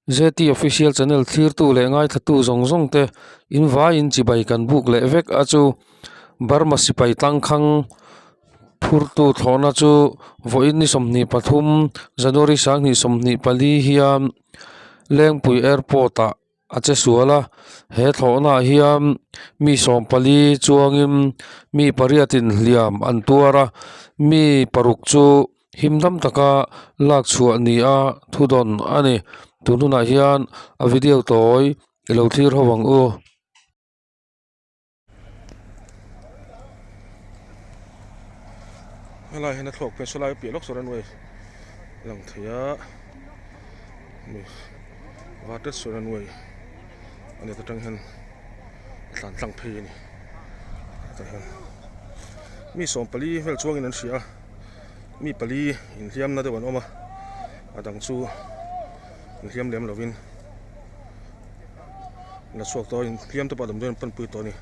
ZT Official Channel thlirtu leh ngaithlatu zawng zawng te in vaiin chibai kan buk leh vek a chu Burma sipai tlangkhang phurtu thlawhna chu vawiin ni 23 January 2024 hian Lengpui Airport ah a che sual a he thlawhna ah hian mi 14 chuangin mi pariatin hliam an tuar a mi paruk chu. Him dam taka lak chhuah ni a thu dawn a ni. Tun hunah hian a video tawi i lo thlir ho ang u. Helai hian a thluak phei sawlai piah lawk saw runway lang thei a mi vartet saw runway a ni atang hian a tlan tlang phei a ni hetah hian mi 14 vel chuangin an hria a. Mi pali inhliamna deuh an awm a a dang chu inhliam lem lovin la chhuak tawh a inhliam te pawh a damdawiin an panpui tawh a ni.